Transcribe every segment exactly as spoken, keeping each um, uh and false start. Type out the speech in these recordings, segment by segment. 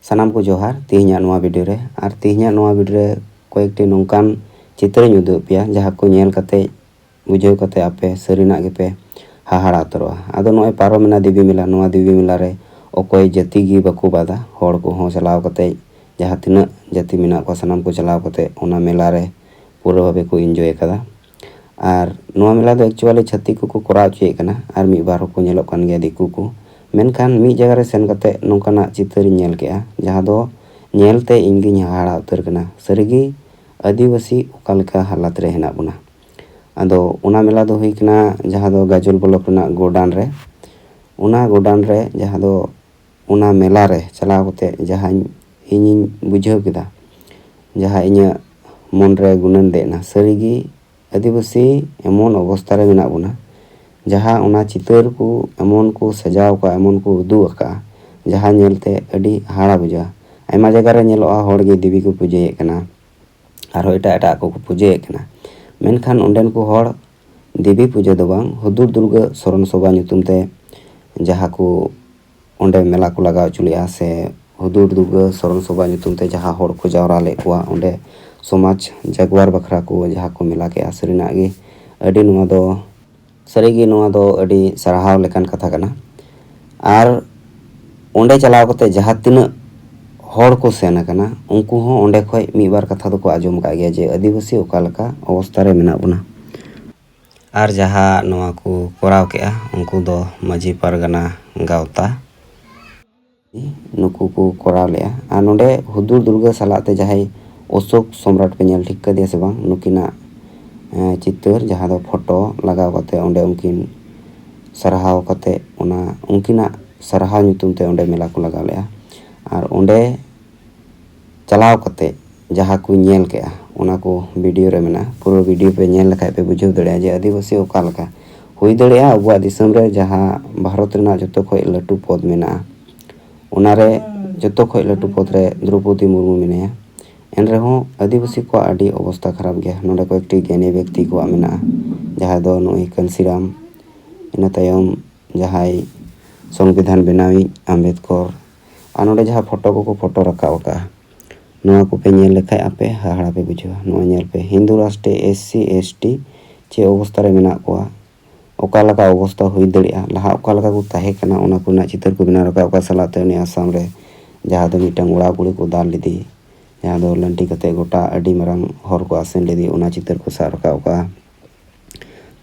ᱥᱟᱱᱟᱢ ᱠᱚ ᱡᱚᱦᱟᱨ ᱛᱮᱦᱮᱧᱟᱜ ᱱᱚᱣᱟ ᱵᱷᱤᱰᱤᱭᱳ ᱨᱮ᱾ ᱟᱨ ᱛᱮᱦᱮᱧᱟᱜ ᱱᱚᱣᱟ ᱵᱷᱤᱰᱤᱭᱳ ᱨᱮ ᱠᱚᱭᱮᱠᱴᱤ ᱱᱚᱝᱠᱟᱱ ᱪᱤᱛᱟᱹᱨᱤᱧ ᱩᱫᱩᱜ ᱯᱮᱭᱟ, ᱡᱟᱦᱟᱸ ᱠᱚ ᱧᱮᱞ ᱠᱟᱛᱮ, ᱵᱩᱡᱷᱟᱹᱣ ᱠᱟᱛᱮ ᱟᱯᱮ ᱥᱟᱹᱨᱤᱱᱟᱜ ᱜᱮᱯᱮ ᱦᱟᱦᱟᱲᱟ ᱩᱛᱟᱹᱨᱚᱜᱼᱟ᱾ ᱟᱫᱚ ᱱᱚᱜᱼᱚᱭ ᱯᱟᱨᱚᱢᱮᱱᱟ ᱫᱮᱵᱤ ᱢᱮᱞᱟ, ᱱᱚᱣᱟ ᱫᱮᱵᱤ ᱢᱮᱞᱟ ᱨᱮ ᱚᱠᱚᱭ ᱡᱟᱹᱛᱤ ᱜᱮ ᱵᱟᱠᱚ ᱵᱟᱫᱟ, ᱦᱚᱲ ᱠᱚᱦᱚᱸ ᱪᱟᱞᱟᱣ ᱠᱟᱛᱮ, ᱡᱟᱦᱟᱸ ᱛᱤᱱᱟᱹᱜ ᱡᱟᱹᱛᱤ ᱢᱮᱱᱟᱜ ᱠᱚᱣᱟ, ᱥᱟᱱᱟᱢ ᱠᱚ ᱪᱟᱞᱟᱣ ᱠᱟᱛᱮ ᱚᱱᱟ ᱢᱮᱞᱟ ᱨᱮ ᱯᱩᱨᱟᱹ ᱵᱷᱟᱵᱮ ᱠᱚ ᱤᱱᱡᱚᱭ ᱟᱠᱟᱫᱟ᱾ ᱟᱨ ᱱᱚᱣᱟ ᱢᱮᱞᱟ ᱫᱚ ᱮᱠᱪᱩᱣᱟᱞᱤ ᱪᱷᱟᱹᱛᱤᱠ ᱠᱚᱠᱚ ᱠᱚᱨᱟᱣ ᱦᱚᱪᱚᱭᱮᱫ ᱠᱟᱱᱟ, ᱟᱨ ᱢᱤᱫ ᱵᱟᱨ ᱦᱚᱸᱠᱚ ᱧᱮᱞᱚᱜ ᱠᱟᱱ ᱜᱮᱭᱟ, ᱫᱤᱠᱩ ᱠᱚ᱾ ᱢᱮᱱᱠᱷᱟᱱ ᱢᱤᱫ ᱡᱟᱭᱜᱟ ᱨᱮ ᱥᱮᱱ ᱠᱟᱛᱮ ᱱᱚᱝᱠᱟᱱᱟᱜ ᱪᱤᱛᱟᱹᱨᱤᱧ ᱧᱮᱞ ᱠᱮᱜᱼᱟ, ᱡᱟᱦᱟᱸ ᱫᱚ ᱧᱮᱞᱛᱮ ᱤᱧᱜᱤᱧ ᱦᱟᱦᱟᱲᱟ ᱩᱛᱟᱹᱨ ᱠᱟᱱᱟ᱾ ᱥᱟᱹᱨᱤᱜᱮ ᱟᱹᱫᱤᱵᱟᱹᱥᱤ ᱚᱠᱟ ᱞᱮᱠᱟ ᱦᱟᱞᱟᱛ ᱨᱮ ᱦᱮᱱᱟᱜ ᱵᱚᱱᱟ᱾ ᱟᱫᱚ ᱚᱱᱟ ᱢᱮᱞᱟ ᱫᱚ ᱦᱩᱭ ᱠᱟᱱᱟ ᱡᱟᱦᱟᱸ ᱫᱚ ᱜᱟᱡᱚᱞ ᱵᱞᱚᱠ ᱨᱮᱱᱟᱜ ᱜᱳᱰᱟᱱ ᱨᱮ᱾ ᱚᱱᱟ ᱜᱳᱰᱟᱱ ᱨᱮ ᱡᱟᱦᱟᱸ ᱫᱚ ᱚᱱᱟ ᱢᱮᱞᱟ ᱨᱮ ᱪᱟᱞᱟᱣ ᱠᱟᱛᱮ ᱡᱟᱦᱟᱸᱧ, ᱤᱧᱤᱧ ᱵᱩᱡᱷᱟᱹᱣ ᱠᱮᱫᱟ, ᱡᱟᱦᱟᱸ ᱤᱧᱟᱹᱜ ᱢᱚᱱ ᱨᱮ ᱜᱩᱱᱟᱹᱱ ᱫᱮᱡ ᱮᱱᱟ, ᱥᱟᱹᱨᱤᱜᱮ ᱟᱹᱫᱤᱵᱟᱹᱥᱤ ᱮᱢᱚᱱ ᱚᱵᱚᱥᱛᱟ ᱨᱮ ᱢᱮᱱᱟᱜ ᱵᱚᱱᱟ, ᱡᱟᱦᱟᱸ ᱚᱱᱟ ᱪᱤᱛᱟᱹᱨ ᱠᱚ ᱮᱢᱚᱱ ᱠᱚ ᱥᱟᱡᱟᱣ ᱟᱠᱟᱫᱼᱟ, ᱮᱢᱚᱱ ᱠᱚ ᱩᱫᱩᱜ ᱟᱠᱟᱫᱼᱟ, ᱡᱟᱦᱟᱸ ᱧᱮᱞᱛᱮ ᱟᱹᱰᱤ ᱦᱟᱦᱟᱲᱟ ᱵᱩᱡᱷᱟᱹᱜᱼᱟ᱾ ᱟᱭᱢᱟ ᱡᱟᱭᱜᱟ ᱨᱮ ᱧᱮᱞᱚᱜᱼᱟ, ᱦᱚᱲ ᱜᱮ ᱫᱮᱵᱤ ᱠᱚ ᱯᱩᱡᱟᱹᱭᱮᱫ ᱠᱟᱱᱟ, ᱟᱨᱦᱚᱸ ᱮᱴᱟᱜ ᱮᱴᱟᱜ ᱠᱚᱠᱚ ᱯᱩᱡᱟᱹᱭᱮᱫ ᱠᱟᱱᱟ᱾ ᱢᱮᱱᱠᱷᱟᱱ ᱚᱸᱰᱮᱱ ᱠᱚ ᱦᱚᱲ ᱫᱮᱵᱤ ᱯᱩᱡᱟᱹ ᱫᱚ ᱵᱟᱝ, ᱦᱩᱫᱩᱲ ᱫᱩᱨᱜᱟᱹ ᱥᱚᱨᱚᱱ ᱥᱚᱵᱷᱟ ᱧᱩᱛᱩᱢ ᱛᱮ ᱡᱟᱦᱟᱸ ᱠᱚ ᱚᱸᱰᱮ ᱢᱮᱞᱟ ᱠᱚ ᱞᱟᱜᱟᱣ ᱦᱚᱪᱚ ᱞᱮᱫᱼᱟ, ᱥᱮ ᱦᱩᱫᱩᱲ ᱫᱩᱨᱜᱟᱹ ᱥᱚᱨᱚᱱ ᱥᱚᱵᱷᱟ ᱧᱩᱛᱩᱢ ᱛᱮ ᱡᱟᱦᱟᱸ ᱦᱚᱲ ᱠᱚ ᱡᱟᱣᱨᱟ ᱞᱮᱫ ᱠᱚᱣᱟ, ᱚᱸᱰᱮ ᱥᱚᱢᱟᱡᱽ ᱡᱟᱜᱽᱣᱟᱨ ᱵᱟᱠᱷᱨᱟ ᱠᱚ ᱡᱟᱦᱟᱸ ᱠᱚ ᱢᱮᱞᱟ ᱠᱮᱜᱼᱟ, ᱥᱟᱹᱨᱤᱱᱟᱜ ᱜᱮ ᱟᱹᱰᱤ, ᱱᱚᱣᱟ ᱫᱚ, ᱥᱟᱹᱨᱤᱜᱮ ᱱᱚᱣᱟ ᱫᱚ ᱟᱹᱰᱤ ᱥᱟᱨᱦᱟᱣ ᱞᱮᱠᱟᱱ ᱠᱟᱛᱷᱟ ᱠᱟᱱᱟ᱾ ᱟᱨ ᱚᱸᱰᱮ ᱪᱟᱞᱟᱣ ᱠᱟᱛᱮ ᱡᱟᱦᱟᱸ ᱛᱤᱱᱟᱹᱜ ᱦᱚᱲ ᱠᱚ ᱥᱮᱱ ᱟᱠᱟᱱᱟ, ᱩᱱᱠᱩ ᱦᱚᱸ ᱚᱸᱰᱮ ᱠᱷᱚᱡ ᱢᱤᱫ ᱵᱟᱨ ᱠᱟᱛᱷᱟ ᱫᱚᱠᱚ ᱟᱸᱡᱚᱢ ᱟᱠᱟᱫ ᱜᱮᱭᱟ ᱡᱮ ᱟᱹᱫᱤᱵᱟᱹᱥᱤ ᱚᱠᱟ ᱞᱮᱠᱟ ᱚᱵᱚᱥᱛᱟ ᱨᱮ ᱢᱮᱱᱟᱜ ᱵᱚᱱᱟ᱾ ᱟᱨ ᱡᱟᱦᱟᱸ ᱱᱚᱣᱟ ᱠᱚ ᱠᱚᱨᱟᱣ ᱠᱮᱜᱼᱟ, ᱩᱱᱠᱩ ᱫᱚ ᱢᱟᱹᱡᱷᱤ ᱯᱟᱨᱜᱟᱱᱟ ᱜᱟᱶᱛᱟ, ᱱᱩᱠᱩ ᱠᱚ ᱠᱚᱨᱟᱣ ᱞᱮᱜᱼᱟ᱾ ᱟᱨ ᱱᱚᱰᱮ ᱦᱩᱫᱩᱲ ᱫᱩᱨᱜᱟᱹ ᱥᱟᱞᱟᱜ ᱛᱮ ᱡᱟᱦᱟᱸᱭ ᱚᱥᱳᱠ ᱥᱚᱢᱨᱟᱴ, ᱯᱮ ᱧᱮᱞ ᱴᱷᱤᱠ ᱠᱟᱫᱮᱭᱟ ᱥᱮ ᱵᱟᱝ, ᱱᱩᱠᱤᱱᱟᱜ, ᱮᱸ, ᱪᱤᱛᱟᱹᱨ, ᱡᱟᱦᱟᱸ ᱫᱚ ᱯᱷᱳᱴᱳ ᱞᱟᱜᱟᱣ ᱠᱟᱛᱮ ᱚᱸᱰᱮ ᱩᱱᱠᱤᱱ ᱥᱟᱨᱦᱟᱣ ᱠᱟᱛᱮ, ᱚᱱᱟ ᱩᱱᱠᱤᱱᱟᱜ ᱥᱟᱨᱦᱟᱣ ᱧᱩᱛᱩᱢ ᱛᱮ ᱚᱸᱰᱮ ᱢᱮᱞᱟ ᱠᱚ ᱞᱟᱜᱟᱣ ᱞᱮᱜᱼᱟ᱾ ᱟᱨ ᱚᱸᱰᱮ ᱪᱟᱞᱟᱣ ᱠᱟᱛᱮ ᱡᱟᱦᱟᱸ ᱠᱚ ᱧᱮᱞ ᱠᱮᱜᱼᱟ, ᱚᱱᱟ ᱠᱚ ᱵᱷᱤᱰᱤᱭᱳ ᱨᱮ ᱢᱮᱱᱟᱜᱼᱟ᱾ ᱯᱩᱨᱟᱹ ᱵᱷᱤᱰᱤᱭᱳ ᱯᱮ ᱧᱮᱞ ᱞᱮᱠᱷᱟᱡ ᱯᱮ ᱵᱩᱡᱷᱟᱹᱣ ᱫᱟᱲᱮᱭᱟᱜᱼᱟ ᱡᱮ ᱟᱹᱫᱤᱵᱟᱹᱥᱤ ᱚᱠᱟ ᱞᱮᱠᱟ ᱦᱩᱭ ᱫᱟᱲᱮᱭᱟᱜᱼᱟ᱾ ᱟᱵᱚᱣᱟᱜ ᱫᱤᱥᱚᱢ ᱨᱮ ᱡᱟᱦᱟᱸ ᱵᱷᱟᱨᱚᱛ ᱨᱮᱱᱟᱜ ᱡᱚᱛᱚ ᱠᱷᱚᱡ ᱞᱟᱹᱴᱩ ᱯᱚᱫᱽ ᱢᱮᱱᱟᱜᱼᱟ, ᱚᱱᱟᱨᱮ ᱡᱚᱛᱚ ᱠᱷᱚᱡ ᱞᱟᱹᱴᱩ ᱯᱚᱫᱽ ᱨᱮ ᱫᱨᱚᱯᱚᱫᱤ ᱢᱩᱨᱢᱩ ᱢᱮᱱᱟᱭᱟ᱾ ᱮᱱᱨᱮᱦᱚᱸ ᱟᱹᱫᱤᱵᱟᱹᱥᱤ ᱠᱚᱣᱟᱜ ᱟᱹᱰᱤ ᱚᱵᱚᱥᱛᱟ ᱠᱷᱟᱨᱟᱯ ᱜᱮᱭᱟ᱾ ᱱᱚᱰᱮ ᱠᱚᱭᱮᱠᱴᱤ ᱜᱮᱭᱟᱱᱤ ᱵᱮᱠᱛᱤ ᱠᱚᱣᱟᱜ ᱢᱮᱱᱟᱜᱼᱟ, ᱡᱟᱦᱟᱸᱭ ᱫᱚ ᱱᱩᱭ ᱠᱟᱹᱱᱥᱤᱨᱟᱢ, ᱤᱱᱟᱹ ᱛᱟᱭᱚᱢ ᱡᱟᱦᱟᱸᱭ ᱥᱚᱝᱵᱤᱫᱷᱟᱱ ᱵᱮᱱᱟᱣᱤᱡ ᱟᱢᱵᱮᱫᱠᱚᱨ, ᱟᱨ ᱱᱚᱰᱮ ᱡᱟᱦᱟᱸ ᱯᱷᱳᱴᱳ ᱠᱚᱠᱚ ᱯᱷᱳᱴᱳ ᱨᱟᱠᱟᱵ ᱟᱠᱟᱫᱼᱟ, ᱱᱚᱣᱟ ᱠᱚᱯᱮ ᱧᱮᱞ ᱞᱮᱠᱷᱟᱡ ᱟᱯᱮ ᱦᱟᱦᱟᱲᱟ ᱯᱮ ᱵᱩᱡᱷᱟᱹᱣᱟ᱾ ᱱᱚᱣᱟ ᱧᱮᱞ ᱯᱮ, ᱦᱤᱱᱫᱩ ᱨᱟᱥᱴᱨᱤ, ᱮᱥ ᱥᱤ, ᱮᱥ ᱴᱤ ᱪᱮᱫ ᱚᱵᱚᱥᱛᱷᱟ ᱨᱮ ᱢᱮᱱᱟᱜ ᱠᱚᱣᱟ, ᱚᱠᱟ ᱞᱮᱠᱟ ᱚᱵᱚᱥᱛᱷᱟ ᱦᱩᱭ ᱫᱟᱲᱮᱭᱟᱜᱼᱟ, ᱞᱟᱦᱟ ᱚᱠᱟ ᱞᱮᱠᱟ ᱠᱚ ᱛᱟᱦᱮᱸ ᱠᱟᱱᱟ, ᱚᱱᱟ ᱠᱚᱨᱮᱱᱟᱜ ᱪᱤᱛᱟᱹᱨ ᱠᱚ ᱵᱮᱱᱟᱣ ᱨᱟᱠᱟᱵ ᱟᱠᱟᱫ᱾ ᱥᱟᱞᱟᱜ ᱛᱮ ᱩᱱᱤ ᱟᱥᱟᱢ ᱨᱮ ᱡᱟᱦᱟᱸ ᱫᱚ ᱢᱤᱫᱴᱟᱝ ᱚᱲᱟᱜ ᱠᱩᱲᱤ ᱠᱚ ᱫᱟᱞ ᱞᱮᱫᱮ, ᱡᱟᱦᱟᱸ ᱫᱚ ᱞᱟᱹᱱᱴᱤ ᱠᱟᱛᱮ ᱜᱚᱴᱟ ᱟᱹᱰᱤ ᱢᱟᱨᱟᱝ ᱦᱚᱨ ᱠᱚ ᱟᱥᱮᱱ ᱞᱮᱫᱮ, ᱚᱱᱟ ᱪᱤᱛᱟᱹᱨ ᱠᱚ ᱥᱟᱵ ᱨᱟᱠᱟᱵ ᱟᱠᱟᱫᱼᱟ᱾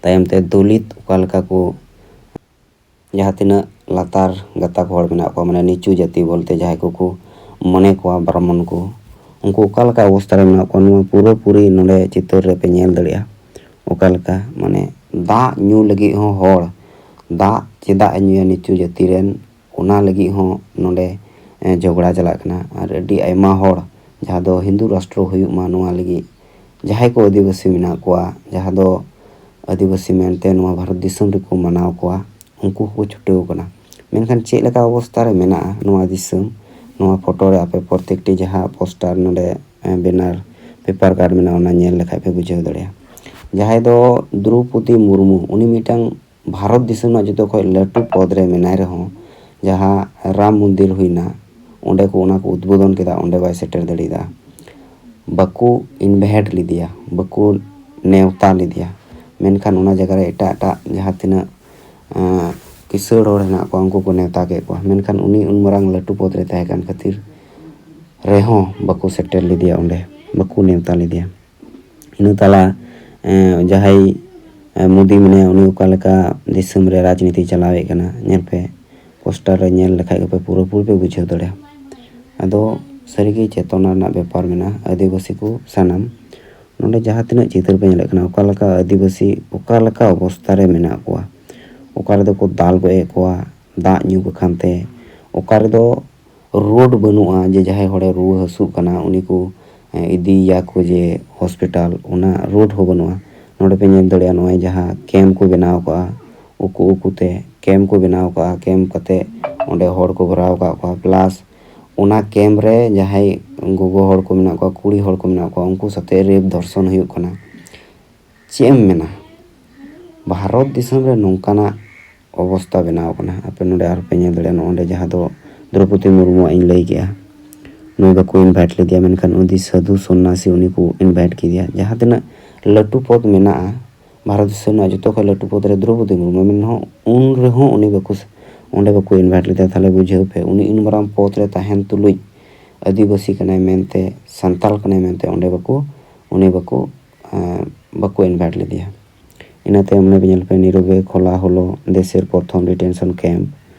ᱛᱟᱭᱚᱢ ᱛᱮ ᱫᱚᱞᱤᱛ ᱚᱠᱟ ᱞᱮᱠᱟ ᱠᱚ, ᱡᱟᱦᱟᱸ ᱛᱤᱱᱟᱹᱜ ᱞᱟᱛᱟᱨ ᱜᱟᱛᱟᱠ ᱦᱚᱲ ᱢᱮᱱᱟᱜ ᱠᱚᱣᱟ, ᱢᱟᱱᱮ ᱱᱤᱪᱩ ᱡᱟᱹᱛᱤ ᱵᱚᱞᱛᱮ ᱡᱟᱦᱟᱸᱭ ᱠᱚᱠᱚ ᱢᱚᱱᱮ ᱠᱚᱣᱟ ᱵᱨᱟᱦᱢᱚᱱ ᱠᱚ, ᱩᱱᱠᱩ ᱚᱠᱟ ᱞᱮᱠᱟ ᱚᱵᱚᱥᱛᱟ ᱨᱮ ᱢᱮᱱᱟᱜ ᱠᱚᱣᱟ, ᱱᱚᱣᱟ ᱯᱩᱨᱟᱹᱯᱩᱨᱤ ᱱᱚᱰᱮ ᱪᱤᱛᱟᱹᱨ ᱨᱮᱯᱮ ᱧᱮᱞ ᱫᱟᱲᱮᱭᱟᱜᱼᱟ᱾ ᱚᱠᱟ ᱞᱮᱠᱟ ᱢᱟᱱᱮ ᱫᱟᱜ ᱧᱩ ᱞᱟᱹᱜᱤᱫ ᱦᱚᱸ ᱦᱚᱲ, ᱫᱟᱜ ᱪᱮᱫᱟᱜ ᱮ ᱧᱩᱭᱟ ᱱᱤᱪᱩ ᱡᱟᱹᱛᱤ ᱨᱮᱱ, ᱚᱱᱟ ᱞᱟᱹᱜᱤᱫ ᱦᱚᱸ ᱱᱚᱰᱮ, ᱮ, ᱡᱷᱚᱜᱽᱲᱟ ᱪᱟᱞᱟᱜ ᱠᱟᱱᱟ᱾ ᱟᱨ ᱟᱹᱰᱤ ᱟᱭᱢᱟ ᱦᱚᱲ ᱡᱟᱦᱟᱸ ᱫᱚ ᱦᱤᱱᱫᱩ ᱨᱟᱥᱴᱨᱚ ᱦᱩᱭᱩᱜ ᱢᱟ ᱱᱚᱣᱟ ᱞᱟᱹᱜᱤᱫ ᱡᱟᱦᱟᱸᱭ ᱠᱚ ᱟᱹᱫᱤᱵᱟᱹᱥᱤ ᱢᱮᱱᱟᱜ ᱠᱚᱣᱟ, ᱡᱟᱦᱟᱸ ᱫᱚ ᱟᱹᱫᱤᱵᱟᱹᱥᱤ ᱢᱮᱱᱛᱮ ᱱᱚᱣᱟ ᱵᱷᱟᱨᱚᱛ ᱫᱤᱥᱚᱢ ᱨᱮᱠᱚ ᱢᱟᱱᱟᱣ ᱠᱚᱣᱟ, ᱩᱱᱠᱩ ᱦᱚᱸᱠᱚ ᱪᱷᱩᱴᱟᱹᱣ ᱠᱟᱱᱟ᱾ ᱢᱮᱱᱠᱷᱟᱱ ᱪᱮᱫ ᱞᱮᱠᱟ ᱚᱵᱚᱥᱛᱟ ᱨᱮ ᱢᱮᱱᱟᱜᱼᱟ ᱱᱚᱣᱟ ᱫᱤᱥᱚᱢ, ᱱᱚᱣᱟ ᱯᱷᱳᱴᱳ ᱨᱮ ᱟᱯᱮ ᱯᱨᱚᱛᱮᱠᱴᱤ ᱡᱟᱦᱟᱸ ᱯᱳᱥᱴᱟᱨ ᱱᱚᱰᱮ, ᱮ, ᱵᱮᱱᱟᱨ, ᱯᱮᱯᱟᱨ ᱠᱟᱨᱰ ᱢᱮᱱᱟᱜᱼᱟ, ᱚᱱᱟ ᱧᱮᱞ ᱞᱮᱠᱷᱟᱡ ᱯᱮ ᱵᱩᱡᱷᱟᱹᱣ ᱫᱟᱲᱮᱭᱟᱜᱼᱟ᱾ ᱡᱟᱦᱟᱸᱭ ᱫᱚ ᱫᱨᱳᱯᱚᱫᱤ ᱢᱩᱨᱢᱩ, ᱩᱱᱤ ᱢᱤᱫᱴᱟᱝ ᱵᱷᱟᱨᱚᱛ ᱫᱤᱥᱚᱢ ᱨᱮᱱᱟᱜ ᱡᱚᱛᱚ ᱠᱷᱚᱱ ᱞᱟᱹᱴᱩ ᱯᱚᱫᱽ ᱨᱮ ᱢᱮᱱᱟᱭ ᱨᱮᱦᱚᱸ, ᱡᱟᱦᱟᱸ ᱨᱟᱢ ᱢᱚᱱᱫᱤᱨ ᱦᱩᱭᱱᱟ, ᱚᱸᱰᱮ ᱠᱚ ᱚᱱᱟ ᱠᱚ ᱩᱫᱵᱳᱫᱚᱱ ᱠᱮᱫᱟ, ᱚᱸᱰᱮ ᱵᱟᱭ ᱥᱮᱴᱮᱨ ᱫᱟᱲᱮᱭᱟᱫᱟ᱾ ᱵᱟᱠᱚ ᱤᱱᱵᱷᱟᱭᱤᱴ ᱞᱮᱫᱮᱭᱟ, ᱵᱟᱠᱚ ᱱᱮᱣᱛᱟ ᱞᱮᱫᱮᱭᱟ᱾ ᱢᱮᱱᱠᱷᱟᱱ ᱚᱱᱟ ᱡᱟᱭᱜᱟ ᱨᱮ ᱮᱴᱟᱜ ᱮᱴᱟᱜ ᱡᱟᱦᱟᱸ ᱛᱤᱱᱟᱹᱜ, ᱟᱸ, ᱠᱤᱥᱟᱹᱬ ᱦᱚᱲ ᱦᱮᱱᱟᱜ ᱠᱚᱣᱟ, ᱩᱱᱠᱩ ᱠᱚ ᱱᱮᱣᱛᱟ ᱠᱮᱫ ᱠᱚᱣᱟ᱾ ᱢᱮᱱᱠᱷᱟᱱ ᱩᱱᱤ ᱩᱱ ᱢᱟᱨᱟᱝ ᱞᱟᱹᱴᱩ ᱯᱚᱫᱽ ᱨᱮ ᱛᱟᱦᱮᱸ ᱠᱟᱱ ᱠᱷᱟᱹᱛᱤᱨ ᱨᱮᱦᱚᱸ ᱵᱟᱠᱚ ᱥᱮᱴᱮᱨ ᱞᱮᱫᱮᱭᱟ ᱚᱸᱰᱮ, ᱵᱟᱠᱚ ᱱᱮᱣᱛᱟ ᱞᱮᱫᱮᱭᱟ᱾ ᱤᱱᱟᱹ ᱛᱟᱞᱟ, ᱮᱸ, ᱡᱟᱦᱟᱸᱭ, ᱮᱸ, ᱢᱳᱫᱤ ᱢᱮᱱᱟᱭᱟ, ᱩᱱᱤ ᱚᱠᱟ ᱞᱮᱠᱟ ᱫᱤᱥᱚᱢ ᱨᱮ ᱨᱟᱡᱽᱱᱤᱛᱤ ᱪᱟᱞᱟᱣᱮᱫ ᱠᱟᱱᱟ, ᱧᱮᱞ ᱯᱮ, ᱯᱳᱥᱴᱟᱨ ᱨᱮ ᱧᱮᱞ ᱞᱮᱠᱷᱟᱡ ᱜᱮᱯᱮ ᱯᱩᱨᱟᱹᱯᱩᱨᱤ ᱯᱮ ᱵᱩᱡᱷᱟᱹᱣ ᱫᱟᱲᱮᱭᱟᱜᱼᱟ᱾ ᱟᱫᱚ ᱥᱟᱹᱨᱤᱜᱮ ᱪᱮᱛᱚᱱᱟ ᱨᱮᱱᱟᱜ ᱵᱮᱯᱟᱨ ᱢᱮᱱᱟᱜᱼᱟ᱾ ᱟᱹᱫᱤᱵᱟᱹᱥᱤ ᱠᱚ ᱥᱟᱱᱟᱢ ᱱᱚᱰᱮ ᱡᱟᱦᱟᱸ ᱛᱤᱱᱟᱹᱜ ᱪᱤᱛᱟᱹᱨ ᱯᱮ ᱧᱮᱞᱮᱫ ᱠᱟᱱᱟ, ᱚᱠᱟ ᱞᱮᱠᱟ ᱟᱹᱫᱤᱵᱟᱹᱥᱤ ᱚᱠᱟ ᱞᱮᱠᱟ ᱚᱵᱚᱥᱛᱟ ᱨᱮ ᱢᱮᱱᱟᱜ ᱠᱚᱣᱟ, ᱚᱠᱟ ᱨᱮᱫᱚ ᱠᱚ ᱫᱟᱞ ᱜᱚᱡ ᱮᱫ ᱠᱚᱣᱟ ᱫᱟᱜ ᱧᱩ ᱵᱟᱠᱷᱟᱱ ᱛᱮ, ᱚᱠᱟ ᱨᱮᱫᱚ ᱨᱳᱰ ᱵᱟᱹᱱᱩᱜᱼᱟ, ᱡᱮ ᱡᱟᱦᱟᱸᱭ ᱦᱚᱲᱮ ᱨᱩᱣᱟᱹ ᱦᱟᱹᱥᱩᱜ ᱠᱟᱱᱟ ᱩᱱᱤ ᱠᱚ, ᱮ, ᱤᱫᱤᱭᱮᱭᱟ ᱠᱚ ᱡᱮ ᱦᱚᱥᱯᱤᱴᱟᱞ, ᱚᱱᱟ ᱨᱳᱰ ᱦᱚᱸ ᱵᱟᱹᱱᱩᱜᱼᱟ᱾ ᱱᱚᱰᱮ ᱯᱮ ᱧᱮᱞ ᱫᱟᱲᱮᱭᱟᱜᱼᱟ, ᱱᱚᱜᱼᱚᱭ ᱡᱟᱦᱟᱸ ᱠᱮᱢᱯ ᱠᱚ ᱵᱮᱱᱟᱣ ᱠᱟᱜᱼᱟ, ᱩᱠᱩ ᱩᱠᱩᱛᱮ ᱠᱮᱢᱯ ᱠᱚ ᱵᱮᱱᱟᱣ ᱠᱟᱜᱼᱟ᱾ ᱠᱮᱢᱯ ᱠᱟᱛᱮ ᱚᱸᱰᱮ ᱦᱚᱲ ᱠᱚ ᱵᱷᱚᱨᱟᱣ ᱠᱟᱜ ᱠᱚᱣᱟ, ᱯᱞᱟᱥ ᱚᱱᱟ ᱠᱮᱢᱯ ᱨᱮ ᱡᱟᱦᱟᱸᱭ ᱜᱚᱜᱚ ᱦᱚᱲ ᱠᱚ ᱢᱮᱱᱟᱜ ᱠᱚᱣᱟ, ᱠᱩᱲᱤ ᱦᱚᱲ ᱠᱚ ᱢᱮᱱᱟᱜ ᱠᱚᱣᱟ, ᱩᱱᱠᱩ ᱥᱟᱛᱮ ᱨᱮᱯ ᱫᱷᱚᱨᱥᱚᱱ ᱦᱩᱭᱩᱜ ᱠᱟᱱᱟ᱾ ᱪᱮᱫ ᱮᱢ ᱢᱮᱱᱟ, ᱵᱷᱟᱨᱚᱛ ᱫᱤᱥᱚᱢ ᱨᱮ ᱱᱚᱝᱠᱟᱱᱟᱜ ᱚᱵᱚᱥᱛᱟ ᱵᱮᱱᱟᱣ ᱠᱟᱱᱟ᱾ ᱟᱯᱮ ᱱᱚᱰᱮ ᱟᱨᱦᱚᱸ ᱯᱮ ᱧᱮᱞ ᱫᱟᱲᱮᱭᱟᱜᱼᱟ, ᱱᱚᱜᱼᱚ ᱱᱚᱰᱮ ᱡᱟᱦᱟᱸ ᱫᱚ ᱫᱨᱚᱯᱚᱫᱤ ᱢᱩᱨᱢᱩᱣᱟᱜ ᱤᱧ ᱞᱟᱹᱭ ᱠᱮᱜᱼᱟ, ᱱᱩᱭ ᱵᱟᱠᱚ invite ᱞᱮᱫᱮᱭᱟ, ᱢᱮᱱᱠᱷᱟᱱ ᱩᱱᱤ ᱥᱟᱹᱫᱷᱩ ᱥᱚᱱᱱᱟᱥᱤ ᱩᱱᱤ ᱠᱚ invite ᱠᱮᱫᱮᱭᱟ᱾ ᱡᱟᱦᱟᱸ ᱛᱤᱱᱟᱹᱜ ᱞᱟᱹᱴᱩ ᱯᱚᱫᱽ ᱢᱮᱱᱟᱜᱼᱟ, ᱵᱷᱟᱨᱚᱛ ᱫᱤᱥᱚᱢ ᱨᱮᱱᱟᱜ ᱡᱚᱛᱚ ᱠᱷᱚᱱ ᱞᱟᱹᱴᱩ ᱯᱚᱫᱽ ᱨᱮ ᱫᱨᱚᱯᱚᱫᱤ ᱢᱩᱨᱢᱩ ᱢᱮᱱᱟᱜᱼᱟ, ᱩᱱ ᱨᱮᱦᱚᱸ ᱩᱱᱤ ᱵᱟᱠᱚ, ᱚᱸᱰᱮ ᱵᱟᱠᱚ invite ᱞᱮᱫᱮᱭᱟ᱾ ᱛᱟᱦᱚᱞᱮ ᱵᱩᱡᱷᱟᱹᱣ ᱯᱮ, ᱩᱱᱤ ᱩᱱ ᱢᱟᱨᱟᱝ ᱯᱚᱫᱽ ᱨᱮ ᱛᱟᱦᱮᱱ ᱛᱩᱞᱩᱡ ᱟᱹᱫᱤᱵᱟᱹᱥᱤ ᱠᱟᱱᱟᱭ ᱢᱮᱱᱛᱮ, ᱥᱟᱱᱛᱟᱞ ᱠᱟᱱᱟᱭ ᱢᱮᱱᱛᱮ ᱚᱸᱰᱮ ᱵᱟᱠᱚ, ᱩᱱᱤ ᱵᱟᱠᱚ, ᱮᱸ, ᱵᱟᱠᱚ invite ᱞᱮᱫᱮᱭᱟ᱾ ᱤᱱᱟᱹ ᱛᱟᱭᱚᱢ ᱚᱱᱮ ᱵᱚᱱ ᱧᱮᱞ ᱯᱮ, ᱱᱤᱨᱚᱵᱮ ᱠᱷᱳᱞᱟ ᱦᱚᱞᱳ ᱫᱮᱥᱮᱨ ᱯᱨᱚᱛᱷᱚᱢ detention camp,